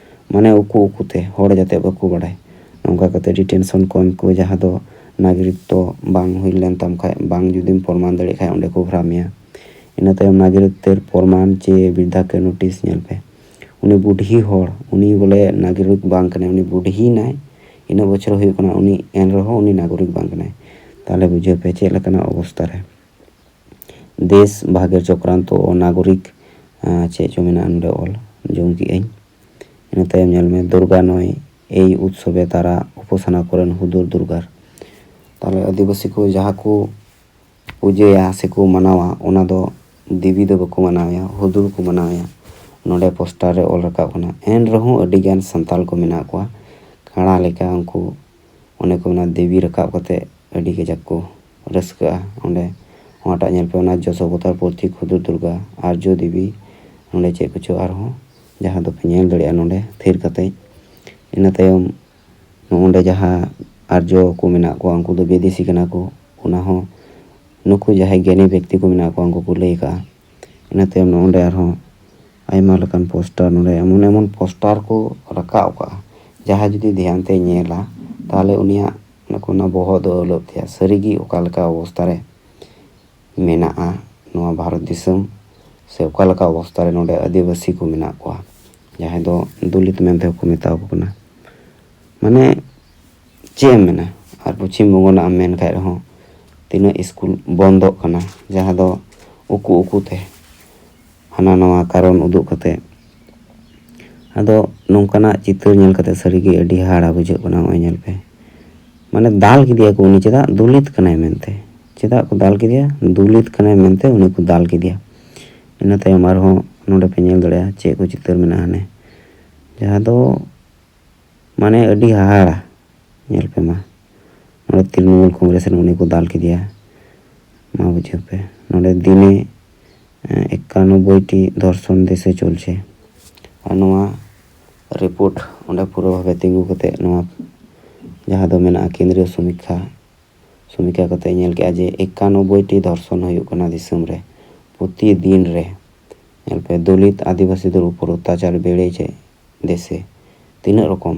ᱢᱟᱱᱮ ᱩᱠᱩ ᱩᱠᱩᱛᱮ ᱦᱚᱲ ᱡᱟᱛᱮ ᱵᱟᱠᱚ ᱵᱟᱲᱟᱭ, ᱱᱚᱝᱠᱟ ᱠᱟᱛᱮ detention camp ᱠᱚ, ᱡᱟᱦᱟᱸ ᱫᱚ ᱱᱟᱜᱚᱨᱤᱠᱛᱚ ᱵᱟᱝ ᱦᱩᱭ ᱞᱮᱱ ᱛᱟᱢ ᱠᱷᱟᱡ, ᱵᱟᱝ ᱡᱩᱫᱤᱢ ᱯᱨᱚᱢᱟᱱ ᱫᱟᱲᱮᱭᱟᱜ ᱠᱷᱟᱡ, ᱚᱸᱰᱮ ᱠᱚ ᱵᱷᱚᱨᱟᱣ ᱢᱮᱭᱟ᱾ ᱤᱱᱟᱹ ᱛᱟᱭᱚᱢ ᱱᱟᱜᱚᱨᱤᱠᱛᱮᱨ ᱯᱨᱚᱢᱟᱱ ᱪᱮ ᱵᱤᱨᱫᱷᱟᱠᱮ notice ᱧᱮᱞ ᱯᱮ, ᱩᱱᱤ ᱵᱩᱰᱷᱤ ᱦᱚᱲ, ᱩᱱᱤ ᱵᱚᱞᱮ ᱱᱟᱜᱚᱨᱤᱠ ᱵᱟᱝ ᱠᱟᱱᱟᱭ, ᱩᱱᱤ ᱵᱩᱰᱷᱤᱭᱮᱱᱟᱭ, ᱤᱱᱟᱹᱜ ᱵᱚᱪᱷᱚᱨ ᱦᱩᱭᱩᱜ ᱠᱟᱱᱟ, ᱩᱱᱤ ᱮᱱ ᱨᱮᱦᱚᱸ ᱩᱱᱤ ᱱᱟᱜᱚᱨᱤᱠ ᱵᱟᱝ ᱠᱟᱱᱟᱭ᱾ ᱛᱟᱦᱚᱞᱮ ᱵᱩᱡᱷᱟᱹᱣ ᱯᱮ ᱪᱮᱫ ᱞᱮᱠᱟᱱᱟᱜ ᱚᱵᱚᱥᱛᱟ ᱨᱮ᱾ ᱫᱮᱥ ᱵᱷᱟᱜᱮᱨ ᱪᱚᱠᱨᱟᱱᱛᱚ ᱚ ᱱᱟᱜᱚᱨᱤᱠ, ᱟᱸ, ᱪᱮᱫ ᱪᱚ ᱢᱮᱱᱟᱜᱼᱟ ᱱᱚᱰᱮ ᱚᱞ ᱡᱚᱝ ᱠᱮᱜᱼᱟᱹᱧ᱾ ᱤᱱᱟᱹ ᱛᱟᱭᱚᱢ ᱧᱮᱞ ᱢᱮ, ᱫᱩᱨᱜᱟ ᱱᱚᱭ ᱮᱭ ᱩᱛᱥᱚᱵᱮ ᱛᱟᱨᱟ ᱩᱯᱟᱥᱟᱱᱟ ᱠᱚᱨᱮᱱ ᱦᱩᱫᱩᱲ ᱫᱩᱨᱜᱟᱨ᱾ ᱛᱟᱦᱚᱞᱮ ᱟᱹᱫᱤᱵᱟᱹᱥᱤ ᱠᱚ ᱡᱟᱦᱟᱸ ᱠᱚ ᱯᱩᱡᱟᱹᱭᱟ ᱥᱮᱠᱚ ᱢᱟᱱᱟᱣᱟ, ᱚᱱᱟ ᱫᱚ ᱫᱮᱵᱤ ᱫᱚ ᱵᱟᱠᱚ ᱢᱟᱱᱟᱣᱮᱭᱟ, ᱦᱩᱫᱩᱲ ᱠᱚ ᱢᱟᱱᱟᱣᱮᱭᱟ᱾ ᱱᱚᱰᱮ ᱯᱳᱥᱴᱟᱨ ᱨᱮ ᱚᱞ ᱨᱟᱠᱟᱵ ᱠᱟᱱᱟ᱾ ᱮᱱ ᱨᱮᱦᱚᱸ ᱟᱹᱰᱤ ᱜᱟᱱ ᱥᱟᱱᱛᱟᱞ ᱠᱚ ᱢᱮᱱᱟᱜ ᱠᱚᱣᱟ, ᱠᱟᱬᱟ ᱞᱮᱠᱟ ᱩᱱᱠᱩ, ᱚᱱᱮ ᱠᱚ ᱢᱮᱱᱟ, ᱫᱮᱵᱤ ᱨᱟᱠᱟᱵ ᱠᱟᱛᱮ ᱟᱹᱰᱤ ᱠᱟᱡᱟᱠ ᱠᱚ ᱨᱟᱹᱥᱠᱟᱹᱜᱼᱟ᱾ ᱚᱸᱰᱮ ᱚᱱᱟᱴᱟᱜ ᱧᱮᱞ ᱯᱮ, ᱚᱱᱟ ᱡᱚᱥᱚᱵᱚᱛᱟᱨ ᱯᱨᱚᱛᱤᱠ ᱦᱩᱫᱩᱲ ᱫᱩᱨᱜᱟ, ᱟᱨᱡᱚ ᱫᱮᱵᱤ, ᱱᱚᱰᱮ ᱪᱮᱫ ᱠᱚᱪᱚ ᱟᱨᱦᱚᱸ, ᱡᱟᱦᱟᱸ ᱫᱚᱯᱮ ᱧᱮᱞ ᱫᱟᱲᱮᱭᱟᱜᱼᱟ ᱱᱚᱰᱮ ᱛᱷᱤᱨ ᱠᱟᱛᱮ᱾ ᱤᱱᱟᱹ ᱛᱟᱭᱚᱢ ᱱᱚᱜᱼᱚᱸᱰᱮ ᱡᱟᱦᱟᱸ ᱟᱨᱡᱚ ᱠᱚ ᱢᱮᱱᱟᱜ ᱠᱚᱣᱟ, ᱩᱱᱠᱩ ᱫᱚ ᱵᱤᱫᱮᱥᱤ ᱠᱟᱱᱟ ᱠᱚ, ᱚᱱᱟ ᱦᱚᱸ ᱱᱩᱠᱩ ᱡᱟᱦᱟᱸᱭ ᱜᱮᱭᱟᱱᱤ ᱵᱮᱠᱛᱤ ᱠᱚ ᱢᱮᱱᱟᱜ ᱠᱚᱣᱟ, ᱩᱱᱠᱩ ᱠᱚ ᱞᱟᱹᱭ ᱟᱠᱟᱫᱼᱟ᱾ ᱤᱱᱟᱹ ᱛᱟᱭᱚᱢ ᱱᱚᱜᱼᱚᱸᱰᱮ ᱟᱨᱦᱚᱸ ᱟᱭᱢᱟ ᱞᱮᱠᱟᱱ ᱯᱳᱥᱴᱟᱨ, ᱱᱚᱰᱮ ᱮᱢᱚᱱ ᱮᱢᱚᱱ ᱯᱳᱥᱴᱟᱨ ᱠᱚ ᱨᱟᱠᱟᱵ ᱟᱠᱟᱫᱼᱟ, ᱡᱟᱦᱟᱸᱭ ᱡᱩᱫᱤ ᱫᱷᱮᱭᱟᱱ ᱛᱮᱭ ᱧᱮᱞᱟ, ᱛᱟᱦᱚᱞᱮ ᱩᱱᱤᱭᱟᱜ ᱚᱱᱟ ᱠᱚ, ᱚᱱᱟ ᱵᱚᱦᱚᱜ ᱫᱚ ᱟᱹᱣᱞᱟᱹᱜ ᱛᱟᱭᱟ᱾ ᱥᱟᱹᱨᱤᱜᱮ ᱚᱠᱟ ᱞᱮᱠᱟ ᱚᱵᱚᱥᱛᱟ ᱨᱮ ᱢᱮᱱᱟᱜᱼᱟ ᱱᱚᱣᱟ ᱵᱷᱟᱨᱚᱛ ᱫᱤᱥᱚᱢ, ᱥᱮ ᱚᱠᱟ ᱞᱮᱠᱟ ᱚᱵᱚᱥᱛᱟ ᱨᱮ ᱱᱚᱰᱮ ᱟᱹᱫᱤᱵᱟᱹᱥᱤ ᱠᱚ ᱢᱮᱱᱟᱜ ᱠᱚᱣᱟ, ᱡᱟᱦᱟᱸᱭ ᱫᱚ ᱫᱚᱞᱤᱛ ᱢᱮᱱᱛᱮ ᱦᱚᱸᱠᱚ ᱢᱮᱛᱟ ᱠᱚ ᱠᱟᱱᱟ᱾ ᱢᱟᱱᱮ ᱪᱮᱫ ᱮᱢ ᱢᱮᱱᱟ, ᱟᱨ ᱯᱚᱪᱷᱤᱢ ᱵᱚᱝᱜᱚ ᱨᱮᱱᱟᱜ ᱮᱢ ᱢᱮᱱ ᱠᱷᱟᱡ ᱨᱮᱦᱚᱸ, ᱛᱤᱱᱟᱹᱜ ᱥᱠᱩᱞ ᱵᱚᱱᱫᱚᱜ ᱠᱟᱱᱟ, ᱡᱟᱦᱟᱸ ᱫᱚ ᱩᱠᱩ ᱩᱠᱩ ᱛᱮ ᱦᱟᱱᱟ ᱱᱟᱣᱟ ᱠᱟᱨᱚᱱ ᱩᱫᱩᱜ ᱠᱟᱛᱮ᱾ ᱟᱫᱚ ᱱᱚᱝᱠᱟᱱᱟᱜ ᱪᱤᱛᱟᱹᱨ ᱧᱮᱞ ᱠᱟᱛᱮ ᱥᱟᱹᱨᱤᱜᱮ ᱟᱹᱰᱤ ᱦᱟᱦᱟᱲᱟ ᱵᱩᱡᱷᱟᱹᱜ ᱠᱟᱱᱟ᱾ ᱱᱚᱜᱼᱚᱭ ᱧᱮᱞ ᱯᱮ, ᱢᱟᱱᱮ ᱫᱟᱞ ᱠᱮᱫᱮᱭᱟ ᱠᱚ, ᱩᱱᱤ ᱪᱮᱫᱟᱜ ᱫᱚᱞᱤᱛ ᱠᱟᱱᱟᱭ ᱢᱮᱱᱛᱮ, ᱪᱮᱫᱟᱜ ᱠᱚ ᱫᱟᱞ ᱠᱮᱫᱮᱭᱟ? ᱫᱚᱞᱤᱛ ᱠᱟᱱᱟᱭ ᱢᱮᱱᱛᱮ ᱩᱱᱤ ᱠᱚ ᱫᱟᱞ ᱠᱮᱫᱮᱭᱟ᱾ ᱤᱱᱟᱹ ᱛᱟᱭᱚᱢ ᱟᱨᱦᱚᱸ ᱱᱚᱰᱮ ᱯᱮ ᱧᱮᱞ ᱫᱟᱲᱮᱭᱟᱜᱼᱟ ᱪᱮᱫ ᱠᱚ ᱪᱤᱛᱟᱹᱨ ᱢᱮᱱᱟᱜᱼᱟ ᱦᱟᱱᱮ, ᱡᱟᱦᱟᱸ ᱫᱚ ᱢᱟᱱᱮ ᱟᱹᱰᱤ ᱦᱟᱦᱟᱲᱟ᱾ ᱧᱮᱞ ᱯᱮ ᱢᱟ, ᱱᱚᱰᱮ ᱛᱨᱤᱱᱢᱩᱞ ᱠᱚᱝᱜᱨᱮᱥ ᱨᱮᱱ ᱩᱱᱤ ᱠᱚ ᱫᱟᱞ ᱠᱮᱫᱮᱭᱟ᱾ ᱢᱟ ᱵᱩᱡᱷᱟᱹᱣ ᱯᱮ, ᱱᱚᱰᱮ ᱫᱤᱱᱮ ᱮᱠᱟᱱᱚᱵᱵᱳᱭ ᱴᱤ ᱫᱷᱚᱨᱥᱚᱱ ᱫᱮᱥᱮ ᱪᱚᱞᱪᱮ᱾ ᱟᱨ ᱱᱚᱣᱟ ᱨᱤᱯᱳᱨᱴ ᱚᱸᱰᱮ ᱯᱩᱨᱟᱹ ᱵᱷᱟᱵᱮ ᱛᱤᱸᱜᱩ ᱠᱟᱛᱮ, ᱱᱚᱣᱟ ᱡᱟᱦᱟᱸ ᱫᱚ ᱢᱮᱱᱟᱜᱼᱟ ᱠᱮᱱᱫᱨᱤᱭᱚ ᱥᱚᱢᱤᱠᱠᱷᱟ, ᱥᱚᱢᱤᱠᱠᱷᱟ ᱠᱟᱛᱮ ᱧᱮᱞ ᱠᱮᱜᱼᱟ ᱡᱮ ᱮᱠᱟᱱᱚᱵᱵᱳᱭ ᱴᱤ ᱫᱷᱚᱨᱥᱚᱱ ᱦᱩᱭᱩᱜ ᱠᱟᱱᱟ ᱫᱤᱥᱚᱢ ᱨᱮ ᱯᱨᱚᱛᱤ ᱫᱤᱱ ᱨᱮ᱾ ᱧᱮᱞ ᱯᱮ, ᱫᱚᱞᱤᱛ ᱟᱹᱫᱤᱵᱟᱹᱥᱤ ᱫᱚ ᱩᱯᱚᱨ ᱚᱛᱛᱟᱪᱟᱨ ᱵᱮᱲᱮ ᱪᱮ ᱫᱮᱥᱮ ᱛᱤᱱᱟᱹᱜ ᱨᱚᱠᱚᱢ᱾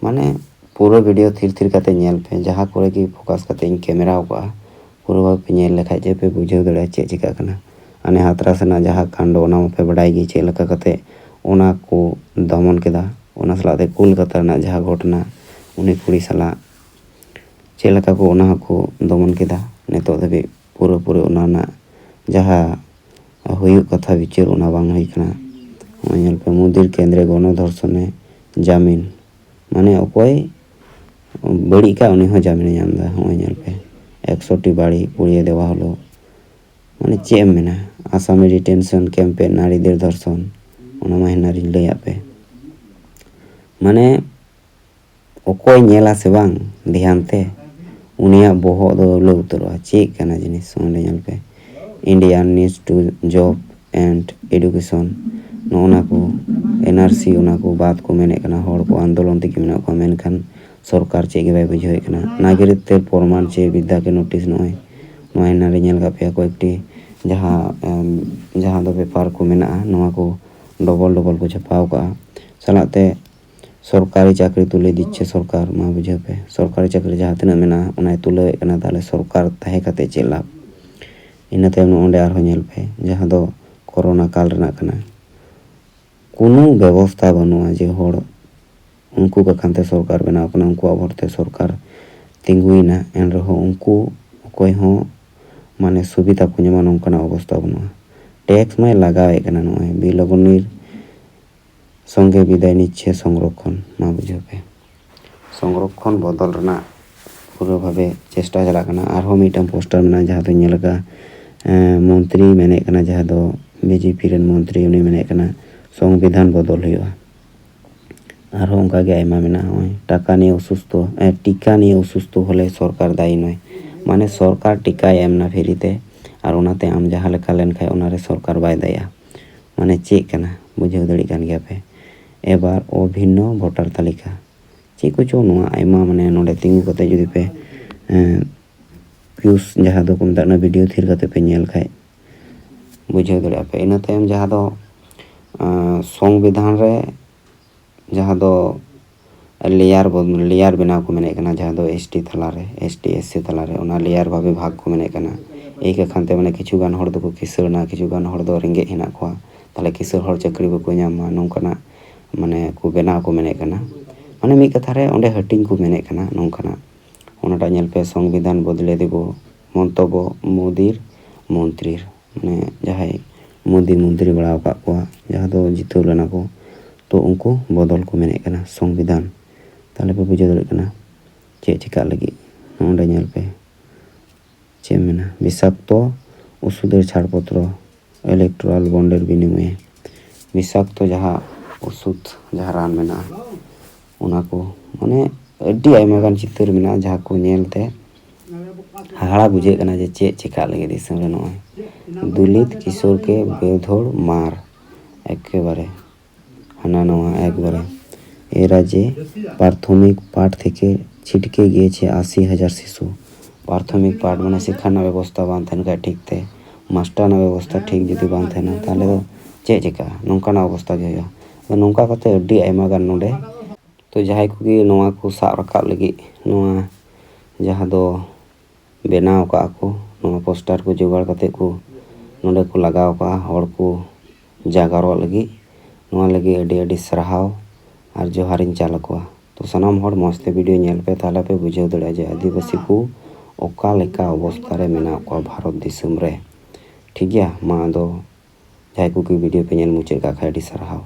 ᱢᱟᱱᱮ ᱯᱩᱨᱟᱹ ᱵᱷᱤᱰᱤᱭᱳ ᱛᱷᱤᱨ ᱛᱷᱤᱨ ᱠᱟᱛᱮ ᱧᱮᱞ ᱯᱮ, ᱡᱟᱦᱟᱸ ᱠᱚᱨᱮ ᱜᱮ ᱯᱷᱳᱠᱟᱥ ᱠᱟᱛᱮ ᱤᱧ ᱠᱮᱢᱮᱨᱟ ᱟᱠᱟᱫᱼᱟ, ᱯᱩᱨᱟᱹ ᱵᱷᱟᱵᱮ ᱯᱮ ᱧᱮᱞ ᱞᱮᱠᱷᱟᱡ ᱡᱮ ᱯᱮ ᱵᱩᱡᱷᱟᱹᱣ ᱫᱟᱲᱮᱭᱟᱜᱼᱟ ᱪᱮᱫ ᱪᱤᱠᱟᱹᱜ ᱠᱟᱱᱟ᱾ ᱟᱨ ᱦᱟᱛᱨᱟᱥ ᱨᱮᱱᱟᱜ ᱡᱟᱦᱟᱸ ᱠᱟᱱᱰ, ᱚᱱᱟ ᱢᱟᱯᱮ ᱵᱟᱰᱟᱭ ᱜᱮ, ᱪᱮᱫ ᱞᱮᱠᱟ ᱠᱟᱛᱮ ᱚᱱᱟ ᱠᱚ ᱫᱚᱢᱚᱱ ᱠᱮᱫᱟ᱾ ᱚᱱᱟ ᱥᱟᱞᱟᱜ ᱛᱮ ᱠᱳᱞᱠᱟᱛᱟ ᱨᱮᱱᱟᱜ ᱡᱟᱦᱟᱸ ᱜᱷᱚᱴᱚᱱᱟ, ᱩᱱᱤ ᱠᱩᱲᱤ ᱥᱟᱞᱟᱜ ᱪᱮᱫ ᱞᱮᱠᱟ ᱠᱚ ᱚᱱᱟ ᱦᱚᱸᱠᱚ ᱫᱚᱢᱚᱱ ᱠᱮᱫᱟ᱾ ᱱᱤᱛᱚᱜ ᱫᱷᱟᱹᱵᱤᱡ ᱯᱩᱨᱟᱹᱯᱩᱨᱤ ᱚᱱᱟ ᱨᱮᱱᱟᱜ ᱡᱟᱦᱟᱸ ᱦᱩᱭᱩᱜ ᱠᱟᱛᱷᱟ ᱵᱤᱪᱟᱹᱨ, ᱚᱱᱟ ᱵᱟᱝ ᱦᱩᱭ ᱠᱟᱱᱟ᱾ ᱱᱚᱜᱼᱚᱭ ᱧᱮᱞ ᱯᱮ, ᱢᱳᱫᱤᱨ ᱠᱮᱱᱫᱨᱮ ᱜᱚᱱᱚᱫᱷᱚᱨᱥᱚᱱᱮ ᱡᱟᱢᱤᱱ, ᱢᱟᱱᱮ ᱚᱠᱚᱭ ᱵᱟᱹᱲᱤᱡ ᱠᱟᱜ, ᱩᱱᱤ ᱦᱚᱸ ᱡᱟᱢᱤᱱᱮ ᱧᱟᱢ ᱮᱫᱟ᱾ ᱱᱚᱜᱼᱚᱭ ᱧᱮᱞ ᱯᱮ, ᱮᱠᱥᱚᱴᱤ ᱵᱟᱲᱤ ᱯᱩᱲᱤᱭᱟᱹ ᱫᱮᱣᱟ ᱦᱚᱞᱚ, ᱢᱟᱱᱮ ᱪᱮᱫ ᱮᱢ ᱢᱮᱱᱟ, ᱟᱥᱟᱢᱤ ᱰᱤᱴᱮᱱᱥᱚᱱ ᱠᱮᱢᱯ ᱨᱮ ᱱᱟᱨᱤᱫᱮᱨ ᱫᱷᱚᱨᱥᱚᱱ, ᱚᱱᱟ ᱢᱟ ᱦᱮᱱᱟᱨᱤᱧ ᱞᱟᱹᱭᱟᱫ ᱯᱮ᱾ ᱢᱟᱱᱮ ᱚᱠᱚᱭ ᱧᱮᱞᱟ ᱥᱮ ᱵᱟᱝ ᱫᱷᱮᱭᱟᱱ ᱛᱮ, ᱩᱱᱤᱭᱟᱜ ᱵᱚᱦᱚᱜ ᱫᱚ ᱩᱞᱟᱹ ᱩᱛᱟᱹᱨᱚᱜᱼᱟ᱾ ᱪᱮᱫ ᱠᱟᱱᱟ ᱡᱤᱱᱤᱥ, ᱚᱸᱰᱮ ᱧᱮᱞ ᱯᱮ, Indian needs to job and education, ᱱᱚᱜᱼᱚ ᱱᱟ ᱠᱚ, ᱮᱱ ᱟᱨ ᱥᱤ, ᱚᱱᱟ ᱠᱚ ᱵᱟᱫ ᱠᱚ ᱢᱮᱱᱮᱫ ᱠᱟᱱᱟ᱾ ᱦᱚᱲ ᱠᱚ ᱟᱱᱫᱳᱞᱚᱱ ᱛᱮᱜᱮ ᱢᱮᱱᱟᱜ ᱠᱚᱣᱟ, ᱢᱮᱱᱠᱷᱟᱱ ᱥᱚᱨᱠᱟᱨ ᱪᱮᱫ ᱜᱮ ᱵᱟᱭ ᱵᱩᱡᱷᱟᱹᱣᱮᱫ ᱠᱟᱱᱟ᱾ ᱱᱟᱜᱚᱨᱤᱠ ᱛᱮ ᱯᱨᱚᱢᱟᱱ ᱪᱮ ᱵᱤᱫᱽᱫᱟ ᱠᱮ ᱱᱳᱴᱤᱥ, ᱱᱚᱜᱼᱚᱭ ᱱᱚᱣᱟ ᱦᱮᱱᱟᱨᱤ ᱧᱮᱞ ᱠᱟᱜ ᱯᱮᱭᱟ ᱠᱚᱭᱮᱠᱴᱤ ᱡᱟᱦᱟᱸ, ᱮᱢ, ᱡᱟᱦᱟᱸ ᱫᱚ ᱯᱮᱯᱟᱨ ᱠᱚ ᱢᱮᱱᱟᱜᱼᱟ, ᱱᱚᱣᱟ ᱠᱚ ᱰᱚᱵᱚᱞ ᱰᱚᱵᱚᱞ ᱠᱚ ᱪᱷᱟᱯᱟᱣ ᱠᱟᱜᱼᱟ᱾ ᱥᱟᱞᱟᱜ ᱛᱮ ᱥᱚᱨᱠᱟᱨᱤ ᱪᱟᱹᱠᱨᱤ ᱛᱩᱞᱟᱹ ᱫᱤᱪᱪᱷᱮ ᱥᱚᱨᱠᱟᱨ, ᱢᱟ ᱵᱩᱡᱷᱟᱹᱣ ᱯᱮ, ᱥᱚᱨᱠᱟᱨᱤ ᱪᱟᱹᱠᱨᱤ ᱡᱟᱦᱟᱸ ᱛᱤᱱᱟᱹᱜ ᱢᱮᱱᱟᱜᱼᱟ, ᱚᱱᱟᱭ ᱛᱩᱞᱟᱹᱣᱮᱫ ᱠᱟᱱᱟ᱾ ᱛᱟᱦᱚᱞᱮ ᱥᱚᱨᱠᱟᱨ ᱛᱟᱦᱮᱸ ᱠᱟᱛᱮ ᱪᱮᱫ ᱞᱟᱵᱷ? ᱤᱱᱟᱹ ᱛᱟᱭᱚᱢ ᱱᱚᱜᱼᱚ ᱱᱚᱸᱰᱮ ᱟᱨᱦᱚᱸ ᱧᱮᱞ ᱯᱮ, ᱡᱟᱦᱟᱸ ᱫᱚ ᱠᱳᱨᱳᱱᱟ ᱠᱟᱞ ᱨᱮᱱᱟᱜ ᱠᱟᱱᱟ᱾ ᱠᱳᱱᱳ ᱵᱮᱵᱚᱥᱛᱷᱟ ᱵᱟᱹᱱᱩᱜᱼᱟ ᱡᱮ ᱦᱚᱲ ᱩᱱᱠᱩ ᱠᱟᱠᱷᱟᱱ ᱛᱮ ᱥᱚᱨᱠᱟᱨ ᱵᱮᱱᱟᱣ ᱠᱟᱱᱟ, ᱩᱱᱠᱩᱣᱟᱜ ᱵᱷᱳᱴ ᱛᱮ ᱥᱚᱨᱠᱟᱨ ᱛᱤᱸᱜᱩᱭᱮᱱᱟ, ᱮᱱ ᱨᱮᱦᱚᱸ ᱩᱱᱠᱩ ᱚᱠᱚᱭ ᱦᱚᱸ ᱢᱟᱱᱮ ᱥᱩᱵᱤᱫᱷᱟ ᱠᱚ ᱧᱟᱢᱟ, ᱱᱚᱝᱠᱟᱱᱟᱜ ᱚᱵᱚᱥᱛᱷᱟ ᱵᱟᱹᱱᱩᱜᱼᱟ᱾ ᱴᱮᱠᱥ ᱢᱟᱭ ᱞᱟᱜᱟᱣᱮᱫ ᱠᱟᱱᱟ, ᱱᱚᱜᱼᱚᱭ ᱵᱤᱞᱚᱜᱚᱱᱤᱨ ᱥᱚᱝᱜᱮ ᱵᱤᱫᱟᱭ ᱱᱤᱪᱪᱷᱮ ᱥᱚᱝᱨᱚᱠᱠᱷᱚᱱ, ᱢᱟ ᱵᱩᱡᱷᱟᱹᱣ ᱯᱮ᱾ ᱥᱚᱝᱨᱚᱠᱠᱷᱚᱱ ᱵᱚᱫᱚᱞ ᱨᱮᱱᱟᱜ ᱯᱩᱨᱟᱹ ᱵᱷᱟᱵᱮ ᱪᱮᱥᱴᱟ ᱪᱟᱞᱟᱜ ᱠᱟᱱᱟ᱾ ᱟᱨᱦᱚᱸ ᱢᱤᱫᱴᱟᱝ ᱯᱳᱥᱴᱟᱨ ᱢᱮᱱᱟᱜᱼᱟ, ᱡᱟᱦᱟᱸ ᱫᱚᱧ ᱧᱮᱞ ᱟᱠᱟᱫᱼᱟ, ᱮᱸ, ᱢᱚᱱᱛᱨᱤ ᱢᱮᱱᱮᱫ ᱠᱟᱱᱟ, ᱡᱟᱦᱟᱸ ᱫᱚ ᱵᱤ ᱡᱮ ᱯᱤ ᱨᱮᱱ ᱢᱚᱱᱛᱨᱤ, ᱩᱱᱤ ᱢᱮᱱᱮᱫ ᱠᱟᱱᱟ ᱥᱚᱝᱵᱤᱫᱷᱟᱱ ᱵᱚᱫᱚᱞ ᱦᱩᱭᱩᱜᱼᱟ᱾ ᱟᱨᱦᱚᱸ ᱚᱱᱠᱟᱜᱮ ᱟᱭᱢᱟ ᱢᱮᱱᱟᱜᱼᱟ᱾ ᱱᱚᱜᱼᱚᱭ ᱴᱟᱠᱟ ᱱᱤᱭᱮ ᱚᱥᱩᱥᱛᱷᱚ, ᱮ, ᱴᱤᱠᱟ ᱱᱤᱭᱮ ᱚᱥᱩᱥᱛᱷᱚ ᱦᱚᱞᱮ ᱥᱚᱨᱠᱟᱨ ᱫᱟᱭᱤ ᱱᱚᱭ, ᱢᱟᱱᱮ ᱥᱚᱨᱠᱟᱨ ᱴᱤᱠᱟᱭ ᱮᱢ ᱮᱱᱟ ᱯᱷᱤᱨᱤ ᱛᱮ, ᱟᱨ ᱚᱱᱟᱛᱮ ᱟᱢ ᱡᱟᱦᱟᱸ ᱞᱮᱠᱟ ᱞᱮᱱᱠᱷᱟᱱ ᱚᱱᱟᱨᱮ ᱥᱚᱨᱠᱟᱨ ᱵᱟᱭ ᱫᱟᱭᱟ᱾ ᱢᱟᱱᱮ ᱪᱮᱫ ᱠᱟᱱᱟ, ᱵᱩᱡᱷᱟᱹᱣ ᱫᱟᱲᱮᱭᱟᱜ ᱠᱟᱱ ᱜᱮᱭᱟ ᱯᱮ᱾ ᱮᱵᱟᱨ ᱚᱵᱷᱤᱱᱱᱚ ᱵᱷᱳᱴᱟᱨ ᱛᱟᱹᱞᱤᱠᱟ, ᱪᱮᱫ ᱠᱚᱪᱚ ᱱᱚᱣᱟ ᱟᱭᱢᱟ, ᱢᱟᱱᱮ ᱱᱚᱰᱮ ᱛᱤᱸᱜᱩ ᱠᱟᱛᱮ ᱡᱩᱫᱤ ᱯᱮ, ᱮᱸ, ᱯᱤᱭᱩᱥ ᱡᱟᱦᱟᱸ ᱫᱚᱠᱚ ᱢᱮᱛᱟᱜ ᱠᱟᱱᱟ ᱵᱷᱤᱰᱤᱭᱳ ᱛᱷᱤᱨ ᱠᱟᱛᱮ ᱯᱮ ᱧᱮᱞ ᱠᱷᱟᱡ ᱵᱩᱡᱷᱟᱹᱣ ᱫᱟᱲᱮᱭᱟᱜᱼᱟ ᱯᱮ᱾ ᱤᱱᱟᱹ ᱛᱟᱭᱚᱢ ᱡᱟᱦᱟᱸ ᱫᱚ, ᱟᱸ, ᱥᱚᱝᱵᱤᱫᱷᱟᱱ ᱨᱮ ᱡᱟᱦᱟᱸ ᱫᱚ ᱞᱮᱭᱟᱨ ᱵᱚᱱ, ᱞᱮᱭᱟᱨ ᱵᱮᱱᱟᱣ ᱠᱚ ᱢᱮᱱᱮᱫ ᱠᱟᱱᱟ, ᱡᱟᱦᱟᱸ ᱫᱚ ST ᱛᱟᱞᱟᱨᱮ, ST SC ᱛᱟᱞᱟᱨᱮ ᱚᱱᱟ ᱞᱮᱭᱟᱨ ᱵᱷᱟᱵᱮ ᱵᱷᱟᱜᱽ ᱠᱚ ᱢᱮᱱᱮᱫ ᱠᱟᱱᱟ᱾ ᱮᱭ ᱠᱟᱠᱷᱟᱱ ᱛᱮ ᱢᱟᱱᱮ ᱠᱤᱪᱷᱩ ᱜᱟᱱ ᱦᱚᱲ ᱫᱚᱠᱚ ᱠᱤᱥᱟᱹᱬᱟ, ᱠᱤᱪᱷᱩ ᱜᱟᱱ ᱦᱚᱲ ᱫᱚ ᱨᱮᱸᱜᱮᱡ ᱦᱮᱱᱟᱜ ᱠᱚᱣᱟ, ᱛᱟᱦᱚᱞᱮ ᱠᱤᱥᱟᱹᱬ ᱦᱚᱲ ᱪᱟᱹᱠᱨᱤ ᱵᱟᱠᱚ ᱧᱟᱢᱟ, ᱱᱚᱝᱠᱟᱱᱟᱜ ᱢᱟᱱᱮ ᱠᱚ ᱵᱮᱱᱟᱣ ᱠᱚ ᱢᱮᱱᱮᱫ ᱠᱟᱱᱟ᱾ ᱢᱟᱱᱮ ᱢᱤᱫ ᱠᱟᱛᱷᱟ ᱨᱮ ᱚᱸᱰᱮ ᱦᱟᱹᱴᱤᱧ ᱠᱚ ᱢᱮᱱᱮᱫ ᱠᱟᱱᱟ ᱱᱚᱝᱠᱟᱱᱟᱜ᱾ ᱚᱱᱟᱴᱟᱜ ᱧᱮᱞ ᱯᱮ, ᱥᱚᱝᱵᱤᱫᱷᱟᱱ ᱵᱚᱫᱞᱮ ᱫᱮᱵᱚ, ᱢᱚᱱᱛᱚᱵᱵᱚ ᱢᱳᱫᱤᱨ ᱢᱚᱱᱛᱨᱤᱨ, ᱢᱟᱱᱮ ᱡᱟᱦᱟᱸᱭ ᱢᱳᱫᱤ ᱢᱚᱱᱛᱨᱤ ᱵᱟᱲᱟ ᱟᱠᱟᱫ ᱠᱚᱣᱟ, ᱡᱟᱦᱟᱸ ᱫᱚ ᱡᱤᱛᱟᱹᱣ ᱞᱮᱱᱟ ᱠᱚ, ᱛᱚ ᱩᱱᱠᱩ ᱵᱚᱫᱚᱞ ᱠᱚ ᱢᱮᱱᱮᱫ ᱠᱟᱱᱟ ᱥᱚᱝᱵᱤᱫᱷᱟᱱ᱾ ᱛᱟᱦᱚᱞᱮ ᱯᱮ ᱵᱩᱡᱷᱟᱹᱣ ᱫᱟᱲᱮᱭᱟᱜ ᱠᱟᱱᱟ ᱪᱮᱫ ᱪᱮᱠᱟᱜ ᱞᱟᱹᱜᱤᱫ᱾ ᱱᱚᱰᱮ ᱧᱮᱞ ᱯᱮ, ᱪᱮᱫ ᱮᱢ ᱢᱮᱱᱟ, ᱵᱤᱥᱟᱠᱛᱚ ᱚᱥᱩᱫᱷᱮᱨ ᱪᱷᱟᱲᱯᱚᱛᱨᱚ, ᱤᱞᱮᱠᱴᱳᱨᱟᱞ ᱵᱚᱱᱰᱮᱨ ᱵᱤᱱᱤᱢᱚᱭᱮ, ᱵᱤᱥᱟᱠᱛᱚ ᱡᱟᱦᱟᱸ ᱚᱥᱩᱫᱷ, ᱡᱟᱦᱟᱸ ᱨᱟᱱ ᱢᱮᱱᱟᱜᱼᱟ, ᱚᱱᱟ ᱠᱚ, ᱢᱟᱱᱮ ᱟᱹᱰᱤ ᱟᱭᱢᱟ ᱜᱟᱱ ᱪᱤᱛᱟᱹᱨ ᱢᱮᱱᱟᱜᱼᱟ, ᱡᱟᱦᱟᱸ ᱠᱚ ᱧᱮᱞ ᱛᱮ ᱦᱟᱦᱟᱲᱟ ᱵᱩᱡᱷᱟᱹᱜ ᱠᱟᱱᱟ ᱡᱮ ᱪᱮᱫ ᱪᱮᱠᱟᱜ ᱞᱟᱹᱜᱤᱫ ᱫᱤᱥᱚᱢ ᱨᱮ ᱱᱚᱜᱼᱚᱭ᱾ ᱫᱩᱞᱤᱛ ᱠᱤᱥᱳᱨ ᱠᱮ ᱵᱮᱫᱷᱚᱲ ᱢᱟᱨ, ᱮᱠᱮᱵᱟᱨᱮ ᱦᱟᱱᱟ ᱱᱚᱣᱟ ᱮᱠᱵᱟᱨᱮ᱾ এ রাজ্যে প্রাথমিক পাঠ থেকে ছিটকে গিয়েছে আশি হাজার শিশু। প্রাথমিক পাঠ মানে শিক্ষা ᱨᱮᱱᱟᱜ ᱵᱮᱵᱚᱥᱛᱷᱟ ᱵᱟᱝ ᱛᱟᱦᱮᱱ ᱠᱷᱟᱡ ᱴᱷᱤᱠ ᱛᱮ, ᱢᱟᱥᱴᱟᱨ ᱨᱮᱱᱟᱜ ᱵᱮᱵᱚᱥᱛᱷᱟ ᱴᱷᱤᱠ ᱡᱩᱫᱤ ᱵᱟᱝ ᱛᱟᱦᱮᱱᱟ, ᱛᱟᱦᱚᱞᱮ ᱫᱚ ᱪᱮᱫ ᱪᱮᱠᱟᱜᱼᱟ? ᱱᱚᱝᱠᱟᱱᱟᱜ ᱚᱵᱚᱥᱛᱷᱟ ᱜᱮ ᱦᱩᱭᱩᱜᱼᱟ᱾ ᱟᱫᱚ ᱱᱚᱝᱠᱟ ᱠᱟᱛᱮ ᱟᱹᱰᱤ ᱟᱭᱢᱟ ᱜᱟᱱ ᱱᱚᱰᱮ, ᱛᱚ ᱡᱟᱦᱟᱸᱭ ᱠᱚᱜᱮ ᱱᱚᱣᱟ ᱠᱚ ᱥᱟᱵ ᱨᱟᱠᱟᱵ ᱞᱟᱹᱜᱤᱫ, ᱱᱚᱣᱟ ᱡᱟᱦᱟᱸ ᱫᱚ ᱵᱮᱱᱟᱣ ᱠᱟᱜᱼᱟ ᱠᱚ, ᱱᱚᱣᱟ ᱯᱳᱥᱴᱟᱨ ᱠᱚ ᱡᱚᱜᱟᱲ ᱠᱟᱛᱮ ᱠᱚ ᱱᱚᱰᱮ ᱠᱚ ᱞᱟᱜᱟᱣ ᱠᱟᱜᱼᱟ ᱦᱚᱲ ᱠᱚ ᱡᱟᱜᱟᱨᱚᱜ ᱞᱟᱹᱜᱤᱫ᱾ ᱱᱚᱣᱟ ᱞᱟᱹᱜᱤᱫ ᱟᱹᱰᱤ ᱟᱹᱰᱤ ᱥᱟᱨᱦᱟᱣ ᱟᱨ ᱡᱚᱦᱟᱨᱤᱧ ᱪᱟᱞ ᱟᱠᱚᱣᱟ᱾ ᱛᱚ ᱥᱟᱱᱟᱢ ᱦᱚᱲ ᱢᱚᱡᱽ ᱛᱮ ᱵᱷᱤᱰᱤᱭᱳ ᱧᱮᱞ ᱯᱮ, ᱛᱟᱦᱚᱞᱮ ᱯᱮ ᱵᱩᱡᱷᱟᱹᱣ ᱫᱟᱲᱮᱭᱟᱜᱼᱟ ᱡᱮ ᱟᱹᱫᱤᱵᱟᱹᱥᱤ ᱠᱚ ᱚᱠᱟ ᱞᱮᱠᱟ ᱚᱵᱚᱥᱛᱷᱟ ᱨᱮ ᱢᱮᱱᱟᱜ ᱠᱚᱣᱟ ᱵᱷᱟᱨᱚᱛ ᱫᱤᱥᱚᱢ ᱨᱮ᱾ ᱴᱷᱤᱠ ᱜᱮᱭᱟ, ᱢᱟ ᱟᱫᱚ ᱡᱟᱦᱟᱸᱭ ᱠᱚᱜᱮ ᱵᱷᱤᱰᱤᱭᱳ ᱯᱮ ᱧᱮᱞ ᱢᱩᱪᱟᱹᱫ ᱠᱟᱜ ᱠᱷᱟᱡ ᱟᱹᱰᱤ ᱥᱟᱨᱦᱟᱣ᱾